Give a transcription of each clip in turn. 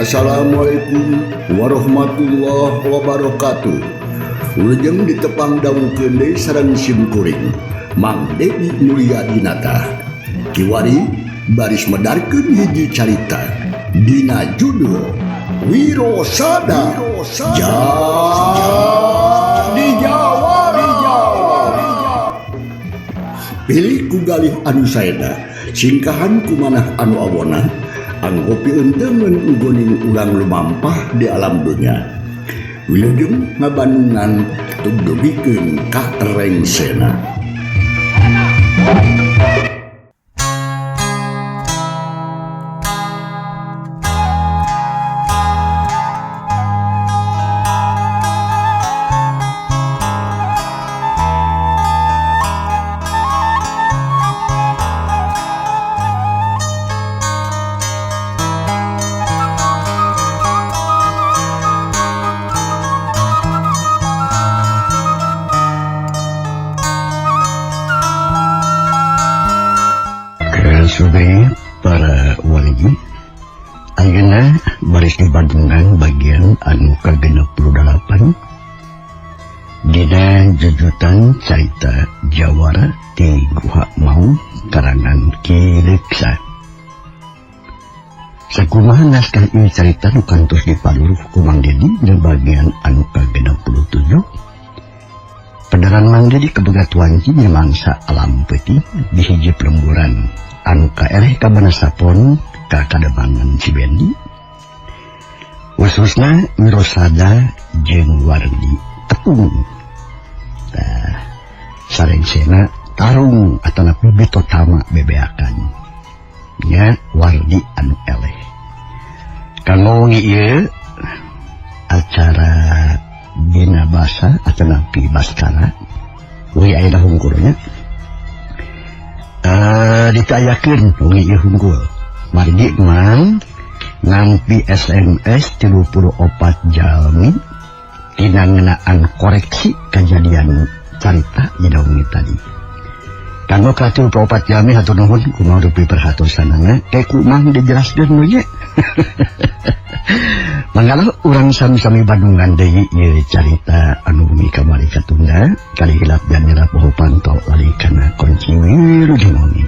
Assalamualaikum warahmatullahi wabarakatuh. Wilujeng ditepang dangukeun deui sareng sim kuring Mang Dedi Mulyadinata. Kiwari baris medarkeun hiji carita dina judul Wirosada Jadi Jawara. Pilih ku galih anu saena, singkahan ku manah anu awona, anggo pieunteumeun nggoning urang lumampah di alam dunya. Wilujeng ngabandungan tugdugikeun ka rengsena. Sugeng para wargi, ayeuna baris di Bandungan bagian anu ka-68 dina jujutan carita Jawara ti Guha Maung karangan Ki Reksa. Sakumaha naskah ieu carita nu kantos dipaluruh ku Mang Dedi dina bagian anu ka-67. Pedaran Mang Dedi kaboga tuanci dina mangsa alam peuting di hiji pelemburan anu kaeleh ka Banasapon ka Kademangan Cibendi, khususna Wirosada jeung Wardi tepung. Tah sarengsena tarung atanapi bitotama bebeakan nya Wardi anu eleh. Kanggo wengi ieu acara dina basa atanapi baskara we aya hungkulnya. Ditayakeun wengi ieu hungkul. Margi mang nampi SMS 34 jalmi tina ngeunaan koreksi kejadian carita dina wengi tadi. Kanggo ka 34 jalmi hatur nuhun kumaha rupi perhatosanana ke kumang dijelaskeun we nya. Mangga urang sami-sami bandungan deui ieu carita anu bumi kamari katunda kali hilap dan nyerap poho panto lali kana kunci wilujeng wengi.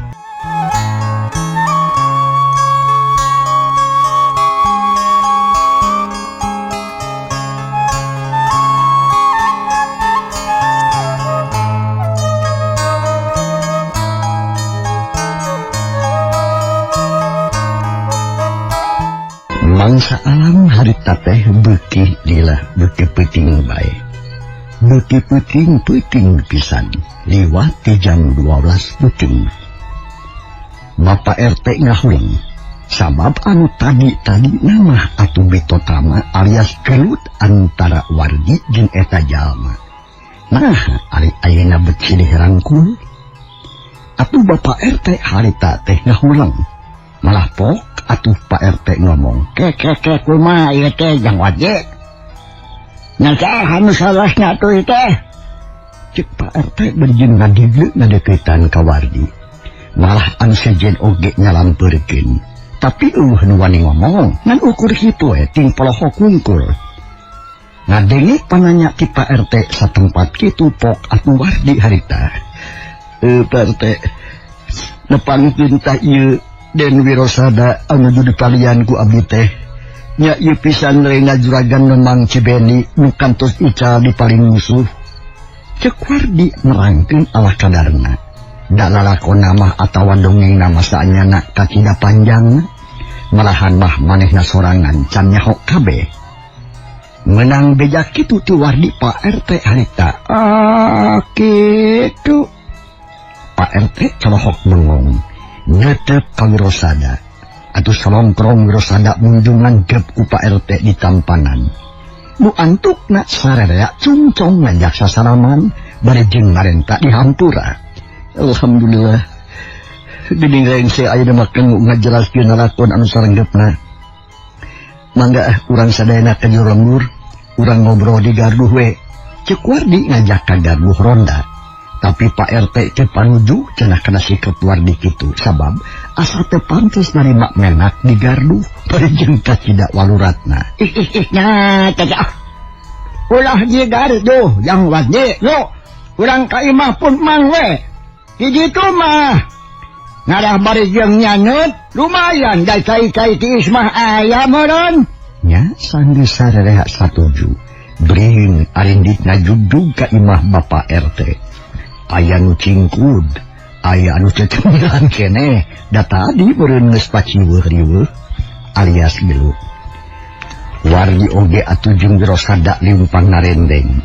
Mangsa alam harita teh beuki lila beuki peuting bae. Beuki peuting-peuting pisan liwat ti jam 12 peuting. Bapak RT ngahuleng sabab anu tadi-tadi nama atuh bitotama alias gelut antara wargi jeung eta jalma. Nah, ari ayeuna bet silih rangkul. Atuh Bapak RT harita teh ngahuleng. Malah pok atuh Pak RT ngomong, ke ke ke kumaha ieu teh jang wajik. Nya saha nu salahna atuh ieu teh? Cek Pak RT bari jeung ngadeuleu ngadeuketan ka Wardi. Malah anu sejen oge nyalampeurkeun. Tapi eueuh nu wani ngomong, ngan ukur kitu we ting polohok wungkul. Ngadenge pananya ti Pak RT satempat kitu pok atuh Wardi harita. Pak RT nepangkeun tah ieu Den Wirosada anu dipalian ku abdi teh nya ieu pisan reuna juragan Memang Cibeni nu kantos ical di paling musuh. Cek Wardi nerangkeun ala kadarna. Da lalakon mah atawa dongeng nama saanyana kacida panjang, malahan mah manehna sorangan can nyaho kabeh. Menang beja kitu ti Wardi Pak RT harita. Ah kitu. Pak RT colohok bengong. Ngetep ka Wirosada. Atuh salongkrong Wirosada munjungan gep ku Pak RT di tampanan. Nu antukna sarerea cungcong ngajak sasalaman bari jeung marenta di hampura. Alhamdulillah. Geuning rengse ayeuna mah kengeu ngajelaskeun lalakon anu sarenggepna. Mangga urang sadayana ka jero lembur, urang ngobrol di garduh we. Cek Wardi ngajak ka garduh ronda. Tapi Pak RT teh panuju cenah kana sikap Wardi kitu sabab asa teu pantes narima menak di gardu bari jeung kacida waluratna. Ih ih ih nya caca. Ulah di gardu yang Wardi yo. Urang ka imah pun mang we. Di ditu mah ngarah bari jeung nyanut lumayan da cai-cai ti ismah aya meureun. Nya sanggeus sarereha satuju. Bring arindit ngajugjug ka imah Bapak RT. Aya nu cingkud, aya anu cecemilan keneh, da tadi meureun geus paciweuh riweuh alias gelut. Wardi oge atuh jeung Wirosada limpang narendeng.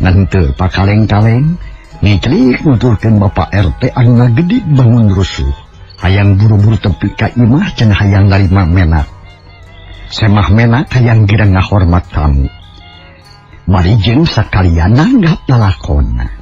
Ngan teu pakaleng-kaleng, ngiclik nuturkeun Bapak RT anu ngagedig bangun rusuh. Hayang buru-buru tepi ka imah cenah hayang narima menak. Semah menak hayang gira ngahormat tamu. Mari jeung sakalian nanggap lalakonna.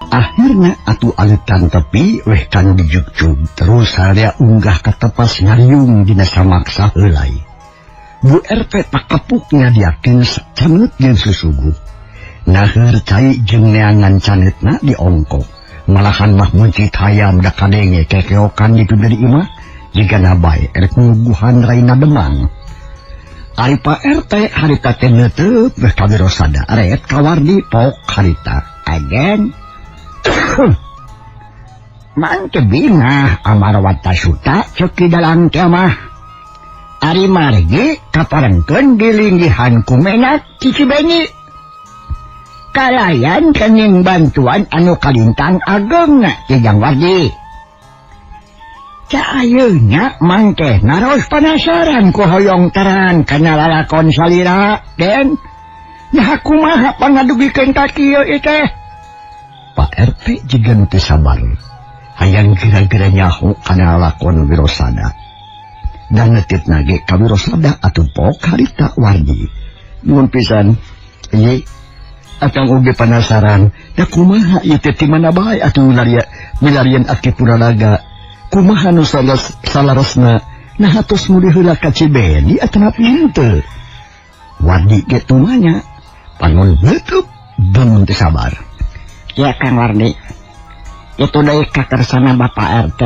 Akhirna atuh aleutan tepi weh kanu dijugjug terus saria unggah ka tepas ngariung dina samaksa heulai. Bu RT pakepuk ngadiakeun caneut jeung susuguh. Naheur cai jeung neangan caneutna diongkok. Malahan mah muncit hayam da kadenge kekeokan di bibir imah jigana bae erek nyuguhan raina Demang. Ari Pak RT harita teh neuteup weh ka Wirosada ret ka Wardi pok harita. Agen mangke bingah amarwata suta ceki dalang mah. Ari margi kaparengkeun dilinggihan ku menak Cici Beni. Kalayan kening bantuan anu kalintang agengna Kijang Wardi. Ca ayeuna mangke naros panasaran ku hoyong terang kana lalakon salira den. Nah kumaha pangadugikeun ka kieu ieu teh? Pak RT jiga nu teu sabar. Hayang kira-kira nyaho kana lalakon Wirosada. Dan ngetip nage ka Wirosada atuh pok harita Wardi. Nuhun pisan. Ieu akang oge panasaran. Da kumaha ieu teh ti mana bae atuh milarian Aki Puralaga. Kumaha nu salarasna nah atos mulih heula ka Cibeni atanapi henteu. Wardi ge tumanya panon beutup bangun teu sabar. Ya Kang Wardi, itu deui kakersana Bapak RT.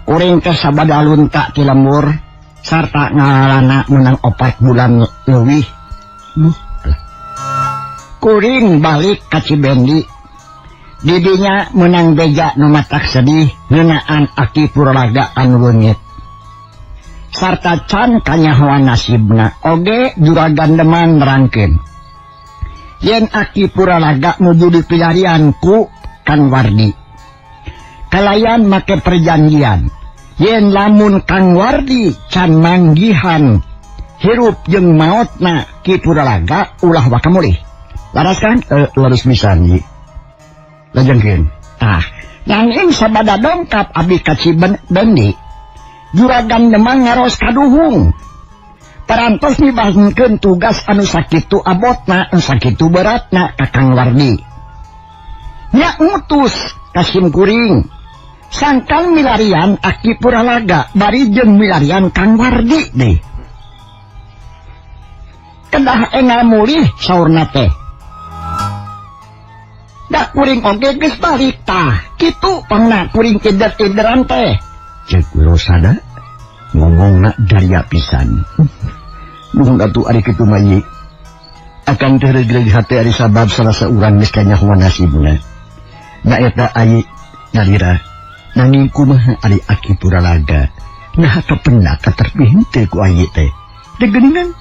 Kuring teh sabada lunta ti lembur sarta ngalana menang 4 bulan leuwih. Kuring balik ka Cibendi. Didinya menang beja nu matak sedih ngeunaan Aki Puralaga anu leungit. Sarta can kanyahoan nasibna oge juragan Demang nerangkeun. Yen Aki Puralaga nuju dipilarian ku Kang Wardi. Kalayan make perjanjian yen lamun Kang Wardi can manggihan hirup jeung maotna Ki Puralaga ulah waka mulih. Laras kan? Laras pisan ieu. Lajengkeun. Tah, nanging sabada dongkap abdi ka Cibendi. Juragan Demang ngaros kaduhung. Parantos mibahkeun tugas anu sakitu abotna, anu sakitu beratna ka Kang Wardi. Nya ngutus ka simkuring. Sangkan milarian Aki Puralaga bari jeung milarian Kang Wardi deh. Kedah engal mulih saurna teh. Da kuring oge geus balik tah. Kitu pangna kuring tider-tideran teh. Cek Wirosada ngomongna daria pisan. Nuhun atuh ari kitu mah ieu. Akang teh regreg hate ari sabab salah saurang geus kanyahoan nasibna. Na eta ai nyalira nanging kumaha ari Aki Puralaga. Nah kapendak katerpi henteu ku ai teh. Degeuningan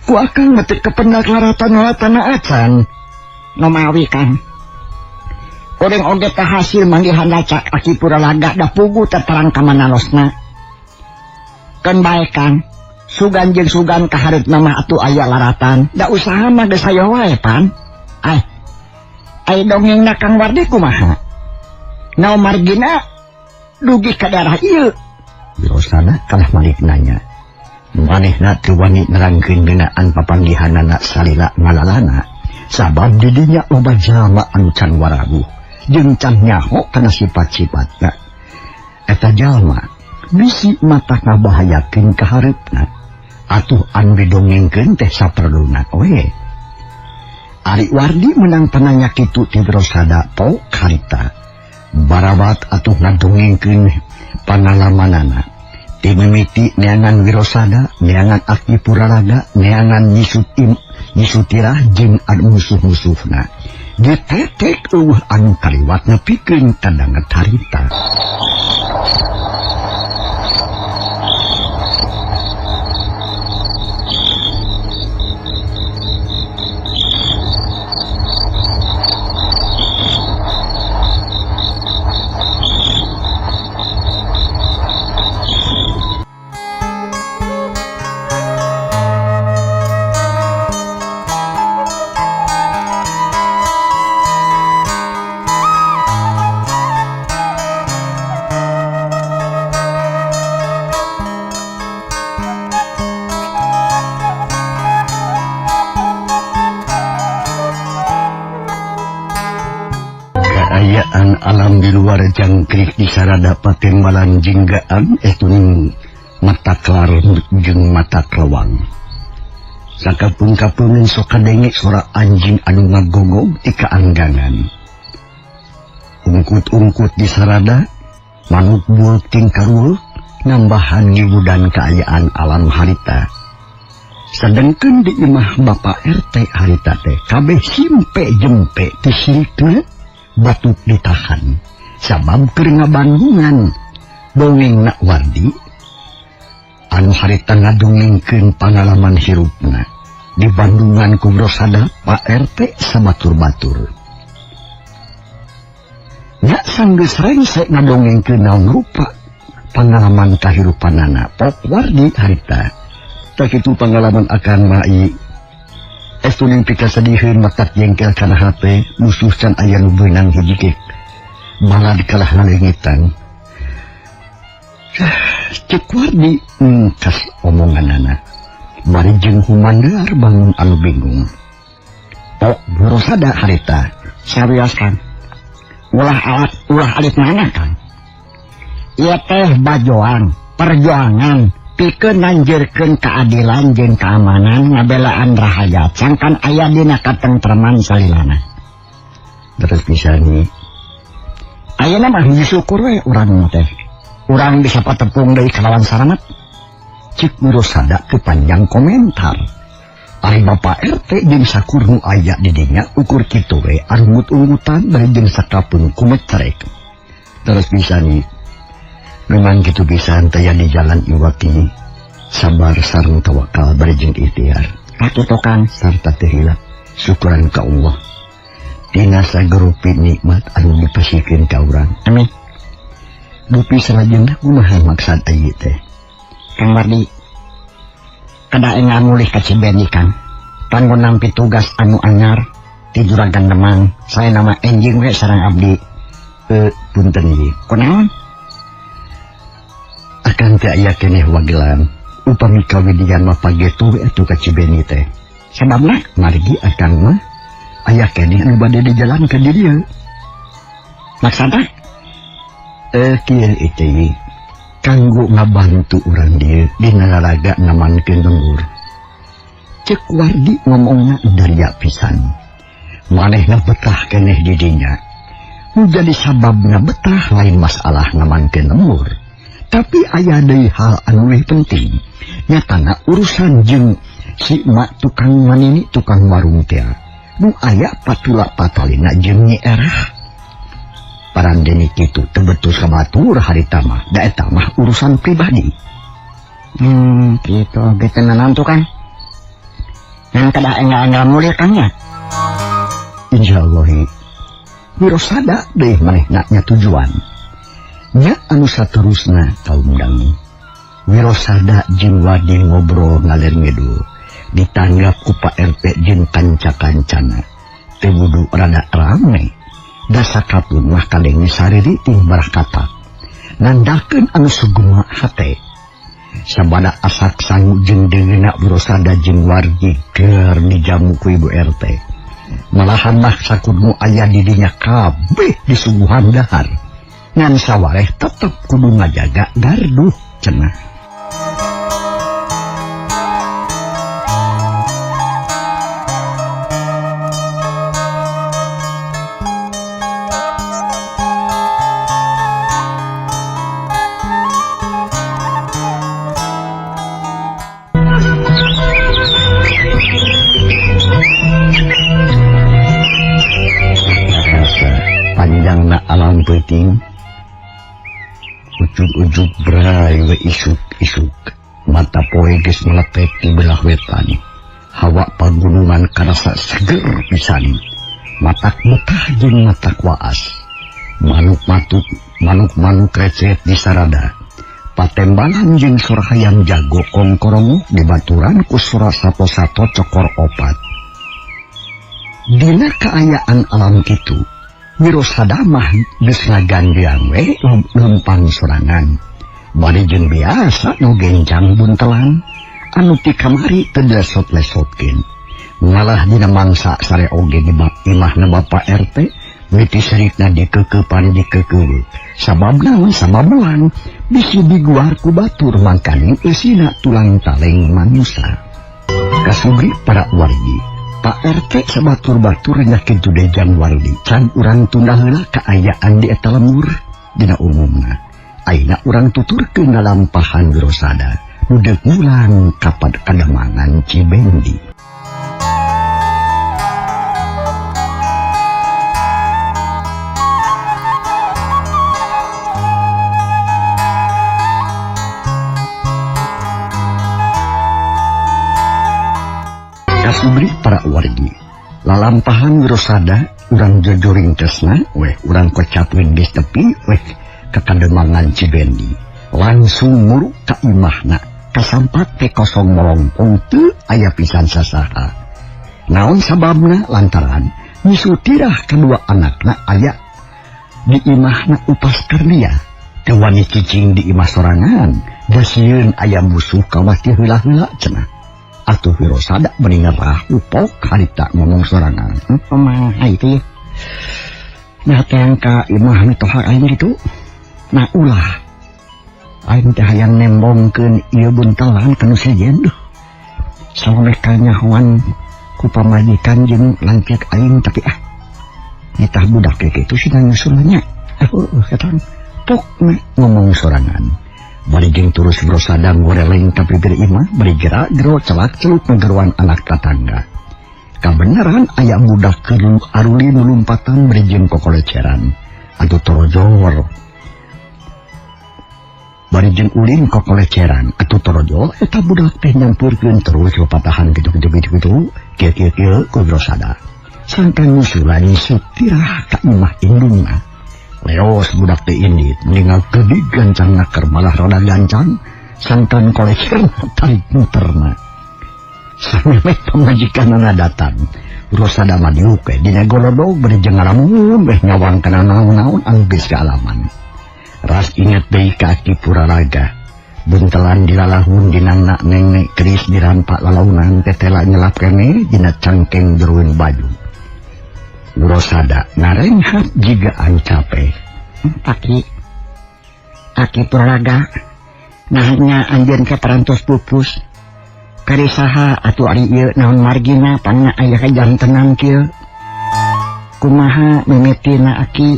ku akang mah teu kapendak laratan-laratana acan. Nomawi Kang. Kuring oge teh hasil manggihan laca Aki Puralaga da pugu terang ka manalosna. Keun bae Kang, sugan jeung sugan ka hareupna mah atuh aya laratan. Da usaha mah geus hayo wae pan. Ai. Ai dongengna Kang Wardi kumaha? Nao margina dugi ka daerah ieu. Wirosada kalah malik nanya. Manehna teu wani nerangkeun ngeunaan papanggihanana salila ngalalana sabab di dinya loba jalma anu can waraguh jeung can nyaho kana sifat-sifatna. Eta jalma bisi mata ngabahayakeun ka hareupna atuh anu didongengkeun teh saperluna we. Ari Wardi menang pananya kitu ti Wirosada pok harita. Barawat atuh ngadongengkeun pangalamanana. Ti mimiti neangan Wirosada, neangan Aki Puralaga, neangan Nyisutirah jeung anu musuh-musuhna. Ditetek eueuh anu kaliwat nepikeun kadanget harita. Kaayaan alam di luar jangkrik di sarada patembalan jinggaan etuning mata kelar jeung mata kelewang. Sakapung-kapungan sok kadenge sora anjing anu ngagogog ti kaanggangan. Ungkut-ungkut di sarada manuk bueuk tingkarueuk nambahan ngiwudan kaayaan alam harita. Sedengkeun di imah Bapak RT harita teh kabeh simpe jempe ti sirikna batuk ditahan sabab keur ngabandungan dongeng nak Wardi anu harita ngadongengkeun pangalaman hirupna di Bandungan ku Wirosada Pak RT sabatur-batur. Nya sanggeus rengse ngadongengkeun naon rupa pangalaman kahirupanana Pok Wardi harita. Tak kitu pangalaman akan mai estuning pikasediheun matak jengkel kana hate musuh can aya nu beunang hiji ge balad kalah lalengitan. Cek Wardi ngkas omonganana bari jeung humandear bangun anu bingung. Pok Wirosada harita serius kan ulah alat ulah alit mana kan ieu teh bajoang perjuangan pikeun nanjeurkeun keadilan jeung keamanan ngabelaan rahayat sangkan aya dina katentreman salilana. Terus pisan nih ayeuna mah syukur we urang teh urang bisa patepung deui kalawan saramat. Cik Wirosada kepanjang komentar. Ari Bapak RT jeung sakur nu aya di dinya ukur kitu we arungut-ungutan bari jeung sakapeung kumetrek. Terus pisan nih memang gitu pisan teh di jalan iwaki sabar sareng tawakal bari jeung ikhtiar. Atuh tokan sarta teu hilap syukuran ka Allah dina sagerupi nikmat anu dipasikeun ka urang. Amin. Dupi salajengna kumaha maksad ayi teh? Kang Wardi kada engal mulih ka Cibendi Kang kanggo nampi tugas anu anyar ti Juragan Demang. Saya nama enjing we sareng abdi. Punten ieu. Kunaon? Akan teu aya keneh wagelan upami kawidian mah pagetu we atuh ka Cibeni teh. Sababna margi akang mah aya keneh anu bade dijalankeun di dieu. Maksudna? Kieu ieu kanggo ngabantu urang dieu dina lalaga ngamankeun lembur. Cek Wardi ngomongna daria pisan. Manehna betah keneh di dinya. Nu jadi sababna betah lain masalah ngamankeun lembur. Tapi aya deui hal anu leuwih penting. Nyatana urusan jeung si mak tukang manini tukang warung teh. Nu aya patula patalina jeung Nyi Erah. Parandeni kitu teu betul sabatur harita mah, da eta mah urusan pribadi. Kitu oge teu nantu kan. Ngan kada enggal-enggal mulih kan nya. Insyaallah. Wirosada deui manehna nya tujuan. Nya anu saterusna kaum dangu. Wirosada jeung Wardi ngobrol ngaler ngidul. Ditanggap ku Pak RT jeung kanca-kancana. Teu wudu rada rame. Dasakapun mah kadenge sariri ting barakatak. Nandakeun anu sugema hate. Sabada asak sangu jeung deungeuna Wirosada jeung wargi keur dijamu ku Ibu RT. Malahan mah sakudu aya di dinya kabeh disuguhan dahar. Ngan sawareh tetep kudu ngajaga garduh cenah. Panjangna alam peuting ujug-ujug bray we isuk-isuk mata poe geus meletek di belah wetan hawa pagunungan karasa seger pisan matak betah jeung matak waas manuk-matuk manuk-manuk recet di sarada patembalan jeung sorahayang jago kongkorongo dibaturan ku sora sato-sato cokor opat. Dina kaayaan alam kitu Wirosada mah geus ngagandeang we lempang sorangan. Bari jeung biasa nu gencang buntelan anu ti kamari teu dilesot-lesotkeun. Malah dina mangsa sare oge di imahna Bapak RT miti serikna dikeukepan dikeukeuh. Sabab naon sabab melang bisi diguar ku batur mangkaning eusina tulang taleng manusa. Kasugri para wargi. Pak RT sabatur-batur nya kitu dejan wargi can urang tunda heula kaayaan di eta lemur dina umumna. Ayeuna urang tuturkeun lalampahan Wirosada nu deuk mulang ka kademangan Cibendi. Kasubri para wargi lalampahan Wirosada urang jojoring tesna weh urang kocapkeun geus tepi weh ka kademangan Cibendi langsung muluk ka imahna kasampak teh kosong melongpong teu aya pisan sasaha. Naon sababna lantaran nyusul tirah kedua anakna aya di imahna upas karnia teu wani cicing di imah sorangan da sieun aya musuh kawati heula-heula cenah. Atuh Wirosada meni ngerah upok harita ngomong sorangan. Kumaha itu ya? Nah teang ka imah mitoha aing gitu. Nah ulah. Aing teh hayang nembongkeun ieu buntelan ka nu sejen duh. Samemeh kanyahoan ku pamajikan jeung lanceuk aing tapi ah. Nitah budak kitu sih nyusul nya. Katan pokna ngomong sorangan. Bari jeung terus Wirosada ngoreleng ka bibir imah bari gerak-gero celak-celuk ngegeruan anak tatangga. Kabeneran aya budak keur aruli lompatan bari jeung kokoleceran atuh torojor. Bari jeung ulin kokoleceran atuh torojol eta budak teh nyampurkeun terus patahan kitu-kitu kitu-kitu kieu-kieu ku Wirosada. Sangkan nyusulan sutirah ka imah indungna. Leos budak teh indit meninggal gede gancang naker malah rada gancang sangkan kolecer tarik muterna. Samemeh pamajikanana datang Wirosada mah diuk we dina golodog bari jeung ngalamun beh nyawang kana naon-naon anu geus kaalaman. Ras inget deui ka Aki Puraraga buntelan dilalahun dinangna nengnek keris dirampak lalaunan tetela nyelap kene dina cangkeng jerueun baju. Wirosada ngarenghat jiga anu capek. Aki Aki Puraraga nahnya anjeun ka parantos pupus. Kari saha atuh ari ieu naon margina pangna aya kajantenan kieu. Kumaha mimitina Aki?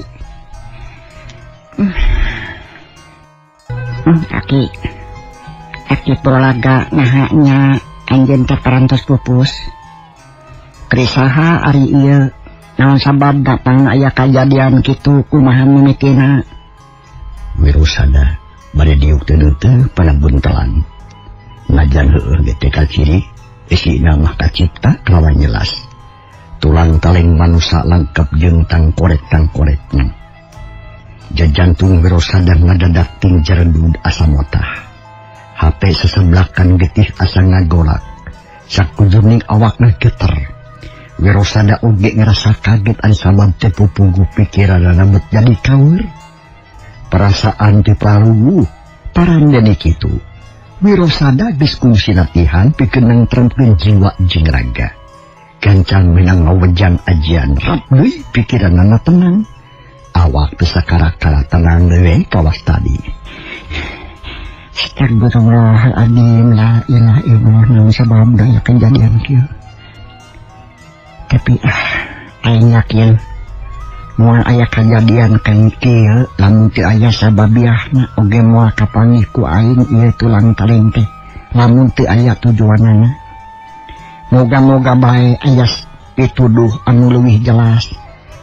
Aki Aki Puraraga nahanya anjeun teh parantos pupus. Kari saha ari ieu naon sabab datang aya kajadian kitu kumaha mimitina? Wirosada bade diuk teu teu pada buntelan. Najan heueuh ge teh kaciri eusina mah kacipta kalawan jelas. Tulang taleng manusa lengkap jeung tangkorek-tangkorekna. Jajantung Wirosada ngadadak ting jeredud asa motah. Hate seseblakan getih asa ngagolak. Sakujuning awakna geter. Wirosada oge ngerasa kaget ari sabab teh pupugu pikiranana bet jadi kaur. Perasaan teu paruguh, parandene kitu. Wirosada geus kungsi latihan pikeun nangtremkeun jiwa jeung raga. Gancang menang ngawejang ajian rap deui pikiranana tenang. Awak teu sakara-kara tenang deui kawas tadi. Astagfirullahaladzim, la ilaha illallah, naon sabab da kejadian kieu. Tapi aing yakin moal aya kajadian kan kieu lamun teu aya sababiahna oge moal kapanggih ku aing ieu tulang kaleng teh lamun teu aya tujuanana. Moga-moga bae aya pituduh anu leuwih jelas.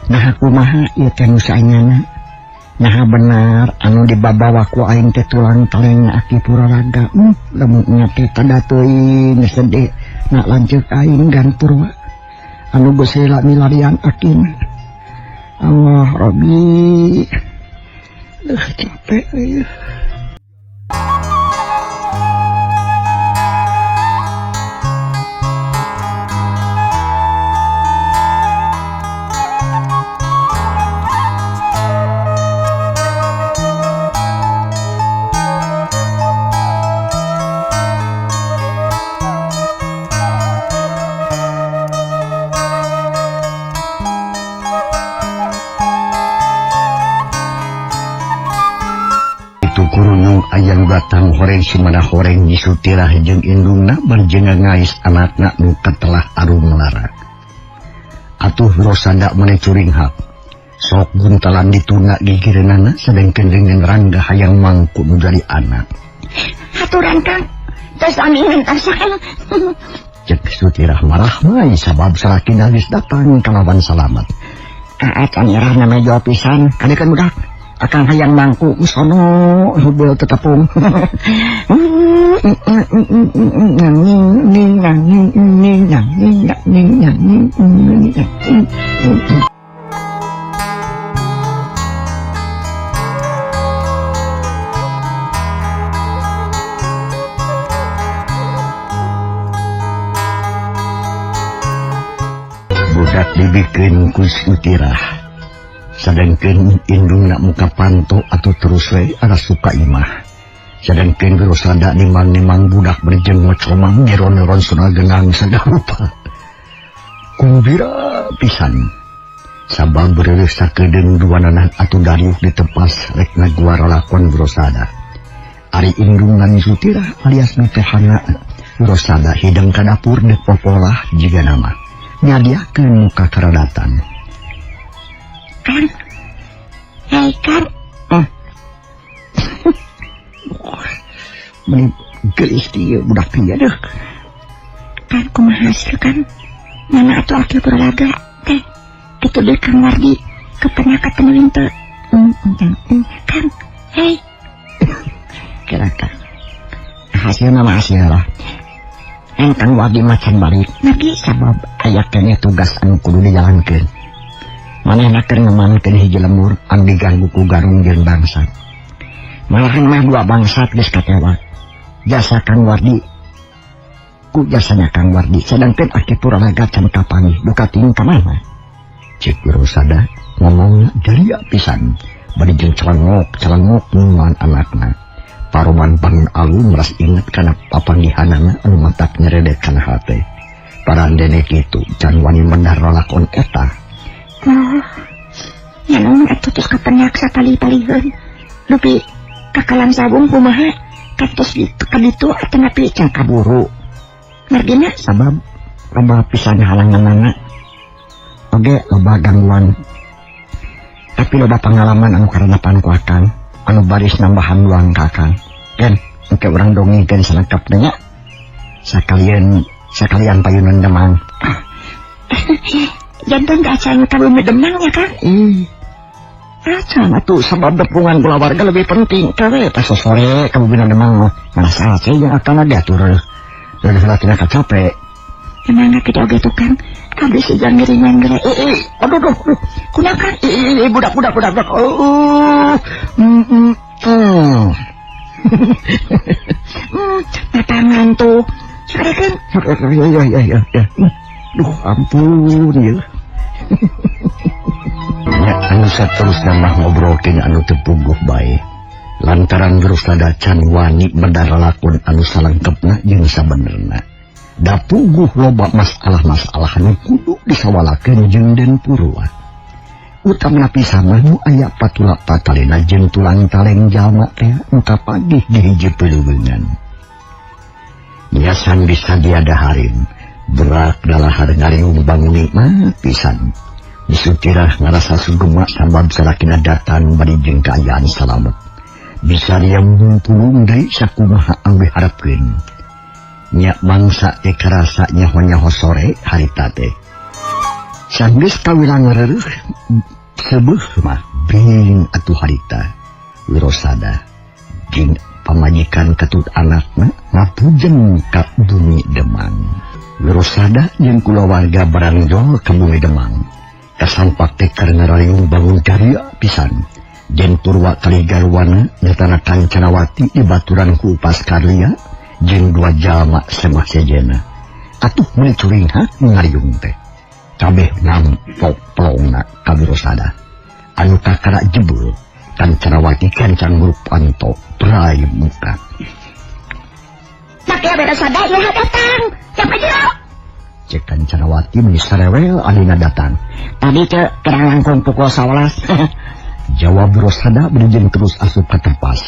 Nah kumaha ieu teh nu saenyana. Nah benar anu dibabawa ku aing teh tulang kaleng aki Purwalaga. Lamun nya teh tada teuing sedih na lanceuk aing Gan Purwa anu geus heula milarian akina. Allah Rabbi. Capek euy. Kurunung ayang batang horeng simana horeng Nyi Sutirah jeung indungna barjeng ngais anakna nu katelah arung lara. Atuh Rosada mane curinghak. Sok guntalan dituna gigireunana sedengkeun dengan Rangga hayang mangku nu jadi anak. Aturan Kang, tos ami ngentasan. Cek Sutirah marah mai sabab salakina geus datang kalawan salamat. Acan irahna mejo pisan, kadekeun budak. Akang hayang mangku sono hubul tetepung. Budak dibikeun ku Sutirah. Sadengkeun indungna muka panto atau terus we arasup ka imah. Sadengkeun Rosada nimang-nimang budak berjeng ngocomang ngeron-ngeron suna genang sagarupa. Kumbira pisan. Sabab beureuh sakedeung duanana atuh dariuh ditepas rek ngaguar lakon Rosada. Ari indungna Sutirah alias mitohana Rosada hidang ka dapur deuk popolah jiga nama. Nyadiakeun muka karadatan. Kang, hei Kang, meni gelis dia budak dia deh. Kang kumaha hasil Kang, mana atuh aki Purwalaga teh, kitu deui Kang Wardi kepenyakat teu teu. Kang, hei, kira Kang, hasilna mah hasil lah. Kang Wardi macan balik, lagi sabab aya keneh tugas anu kudu dijalankeun. Manehna keur ngemankeun hiji lemur anu diganggu ku garung jeung bangsat. Malahan mah dua bangsat geus katewak. Jasa Kang Wardi ku jasanya Kang Wardi sedangkeun aki Purwalaga can kapanggih duka ting ka mana. Cek Rosada ngomongna daria pisan bari jeung celengok-celengok nungguan anakna. Paroman bangun alun meras inget kana papanggihanana anu matak nyeredet kana hate. Parandene kitu can wani mendar lalakon eta. Oh, ya naon atuh tos kapenyak sapali-paliheun. Dupi kakalang sabung kumaha kantos kaditu atanapi can kaburu. Margina sabab loba pisan halanganana. Oge loba gangguan. Tapi loba pengalaman anu karenapan ku akang, anu baris nambahan luang ka akang. Gen, engke urang dongengkeun salengkapna nya. Sakalian payunan Demang. Jantan acan kabumi Demang ya Kang? Ih, acan atuh sabab depungan kulawarga lebih penting. Kawe pas sore kabumi Demang mah marasa acan yang akan diatur. Leuh latina capek. Emang kitu oge tukang abdi sejang ngiringan geura. Aduh duh. Kunaon Kang? Budak. Mata ngantuk. Sarekeun. Ya. Duh, ampun ya. Nya anu saterusna mah ngobrolkeun anu teu puguh bae. Lantaran Wirosada can wani medar lakon anu salengkepna jeung sabenerna. Da puguh loba masalah-masalah nu kudu disawalakeun jeung Den Purwa. Utamna pisan mah nu aya patula patalena jeung tulang taleng jalma teh nu kapagih di hiji peleuweungan. Biasan bisa diadaharin, berak dalahar ngariung bangun nikmat pisan. Disutirah ngarasa sugema sabab salakina datang bari jeung kaayaan salamet. Bisa dia mumpulung deui sakumaha anu diharapkeun. Nya mangsa teh karasa nyaho-nyaho sore harita teh. Sanggeus kawilang reureuh seubeuh mah bing atuh harita. Wirosada jeung pamajikan ketut anakna ngapujeng ka bumi Demang. Wirosada jeung kulawarga barangjol ka bumi Demang. Kasampak teh keur ngarariung bangun karya pisan. Den Purwa kali garwana nyatana Kancanawati dibaturan ku Upas Karlia jeung dua jalma semah sejena. Atuh meuni curingha ngariung teh. Kabeh nampok pelongna ka Wirosada. Anu kakara jebul Kancanawati kancang grup panto prai muka. Make Wirosada ieu datang. Siapa jero? Cek Kancanawati meuni sarewel anina datang. Tadi ke kerang langkung pukul 11. Jawab Wirosada beri terus asup ka tempas.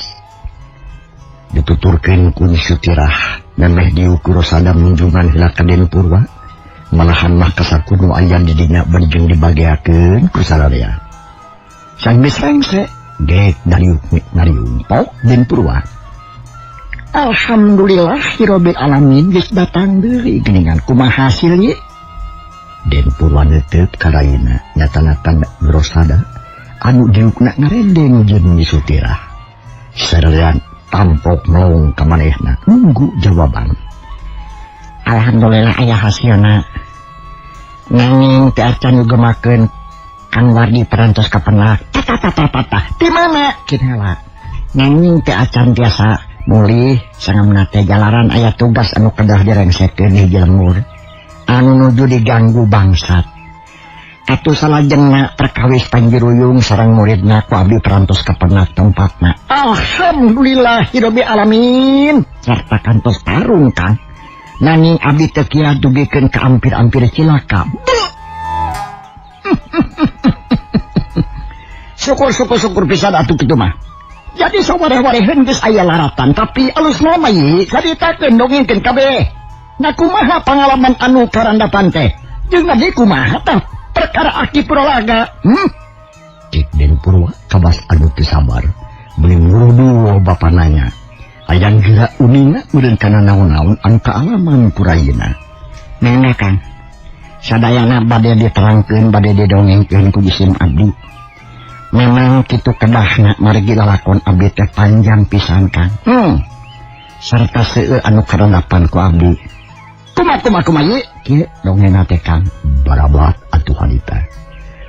Dituturkeun ku Sutirah memeh diukur Rosada munjungan heula ka Den Purwa. Malahan mah kasakun nu aya di dinya bari jeung dibageakeun ku sararea. Sanggeus rengse gek dariuk ngariung pok Den Purwa. Alhamdulillah hirobil alamin geus datang deui geuningan kumaha hasil ye. Den Purwa neuteut ka raina nyatana kan Wirosada anu diukna ngarendeng jeung Nyi Sutirah. Sararea tampok melong ka manehna nunggu jawaban. Alhamdulillah aya hasilna. Nanging teu acan ngugemakeun Kang Wardi parantos kapenak. Tata. Di mana? Kinela. Nanging teu acan tiasa mulih sangamna teh jalaran aya tugas anu kedah direngsekeun di jelmur. Anu nuju diganggu bangsat. Atuh salajengna perkawis Panjiruyung sareng muridna ku abdi parantos kapenak tempatna. Alhamdulillahirabbil alamin. Sarta kantos tarung Kang. Nanging abdi teu kira dugikeun ka ampir-ampir cilaka. Syukur pisan atuh kitu mah. Jadi sawareh-wareheun geus aya laratan tapi alusna mah ye caritakeun dongengkeun kabeh. Nah kumaha pangalaman anu karandapan teh? Jeung adi kumaha tah perkara Aki Purwalaga? Cek Den Purwa kabas anu teu sabar. Meuni ngurudu bapa nanya. Ayang geura uninga meureun kana naon-naon anu kaalaman ku rayina. Nene Kang. Sadayana bade diterangkeun bade didongengkeun ku jisim abdi. Memang kitu kedahna margi lalakon abdi teh panjang pisan Kang. Sarta seueur anu karandapan ku abdi. Kumaha ye? Kieu dongengna teh Kang. Barabat atuh harita.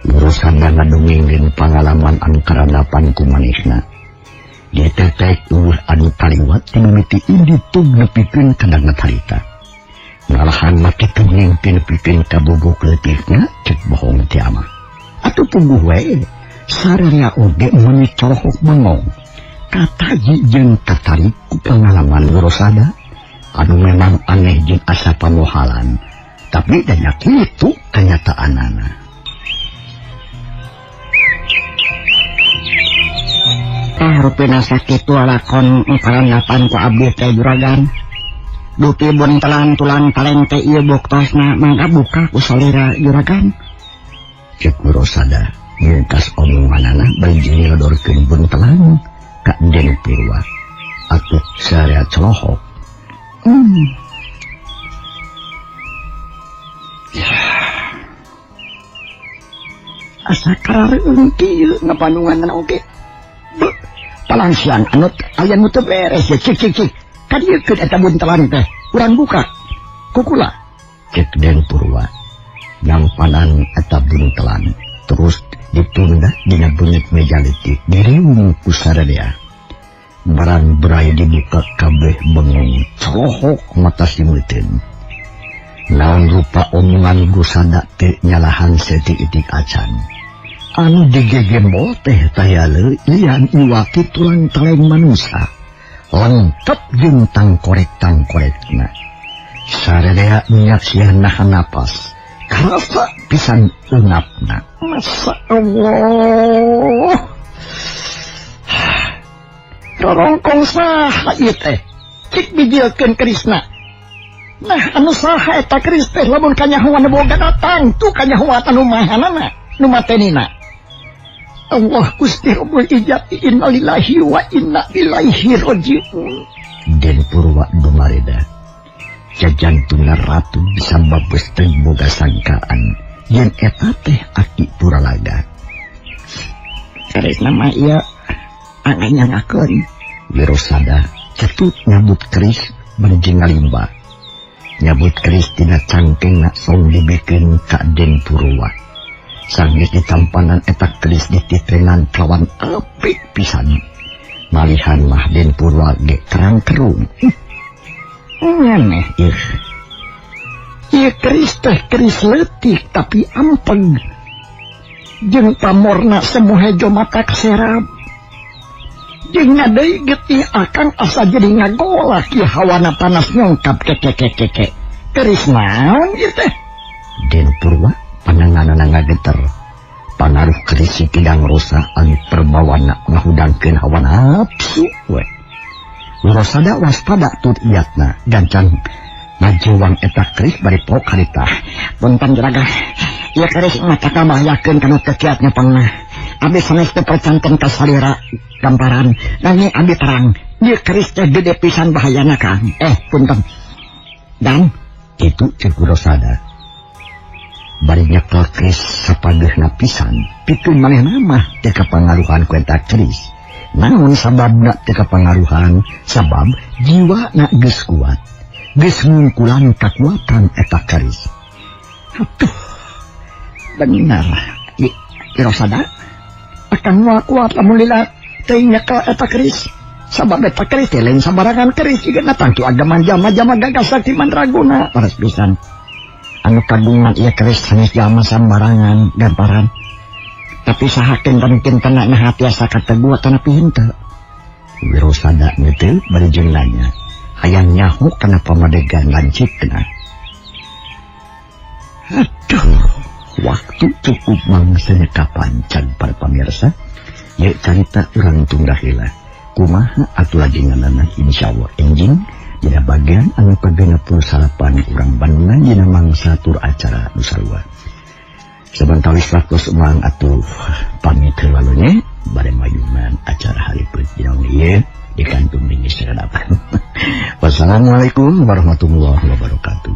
Urusan ngadongengkeun pangalaman anu karandapan ku manehna. Ditetek eueuh anu kaliwat ti mimiti indi tug nepikeun ka danget harita. Malahan mah kitu ngimpi nepikeun ka bubuk leutikna cek bohong teh amah. Atuh puguh we. Sararea oge meuni colohok bengong. Kataji jeung katarik ku pangalaman Wirosada anu memang aneh jeung asa pamohalan. Tapi da nya kitu kanyataanana. Tah rupina sakitu lakon karandapan ku abdi teh juragan. Dupi buntelan tulang kaleng teh ieu buktosna mangga buka ku salira juragan. Cek Wirosada ngungkas omonganana bari jeung nyodorkeun buntelan ka Den Purwa. Atuh sararea colohok. Asa karareung kieu ngapanungan oge. Palangsiang anut aya nu teu beres ya cik cik cik. Kadieukeun eta buntelan teh. Urang buka. Kukula. Cek Den Purwa. Nyampanan eta buntelan terus ditunda dina beungeut meja leutik diriung ku sararea. Barang berai dibuka kabeh bengong colohok mata simeuteun. Naon rupa omongan Gusada teu nyalahan saeutik-itik acan. Anu digegembol teh taya lian iwaki tulang taleng manusia. Lengkap jeung tangkorek-tangkorekna. Sarerea nyaksian nahan napas. Karasa pisan eungapna. Masya Allah. Rorongkong saha ieu teh? Cik bijilkeun kerisna. Nah, anu saha eta keris teh lamun kanyahoan boga datang tuh kanyahoan anu mahanana, nu matenina. Allah Gusti Rabbul Izzati, innalillahi wa inna ilaihi rajiun. Den Purwa dumareda. Jajantungna ratu bisa babes teu boga sangkaan yen eta teh Aki Puralaga. Kerisna mah ieu anganyangakeun. Wirosada cetut nyabut keris bari jeung ngalimba. Nyabut keris tina cangkengna song dibikeun ka Den Purwa. Sanggeus ditampanan eta keris dititrenan kawan apik pisan. Malihan mah Den Purwa ge kerang-kerung. Nganeh ieu. Ieu keris teh keris leutik tapi ampeg. Jeung pamorna semu hejo matak serap. Jeung deui getih akang asa jadi ngagolak ieu hawana panas nyongkap keke. Keris naon ieu teh? Den Purwa pananganana ngageter. Pangaruh keris si Kidang Rosa anu perbawana ngahudangkeun hawa nafsu we. Wirosada waspada tut iatna gancang ngajewang eta keris bari pok harita. Punten juragan, ieu keris mah kabahayakeun kana kekiatnya pangna. Abi sanes teu percanten ka salira gamparan, nanging abi terang ieu keris teh gede pisan bahayana Kang. Punten. Dan kitu ceuk Wirosada. Bari nyekel keris sapageuna pisan, pikeun manehna mah teu kapangaruhan ku eta keris. Naon sababna teu kapangaruhan? Sabab jiwana geus kuat. Geus ngungkulan kakuatan eta keris. Aduh. Bener. Wirosada akan moal kuat lamun lila teu nyekel eta keris. Sabab eta keris teh lain sabarangan keris, igana tangtu agaman jama-jama gagas sakti mandraguna paras pisan. Anu kagungan ieu keris sanes jalma sambarangan gamparan. Tapi saha kinten-kinten nah tiasa kateguh atanapi henteu. Wirosada teu bari jeung nanya. Hayang nyaho kana pamadegan lancipna. Aduh, waktu cukup mangsanya kapan can para pamirsa. Yeuh carita urang tunggah heula. Kumaha atuh lajenganana insyaallah enjing dina bagian anu ka-69 urang Bandungan dina mangsa tur acara nu sarua. Sabantawis waktu semang atuh pamit heula nya bade mayunan acara haripeuh dina ieu di kantung dingin. Wassalamualaikum warahmatullahi wabarakatuh.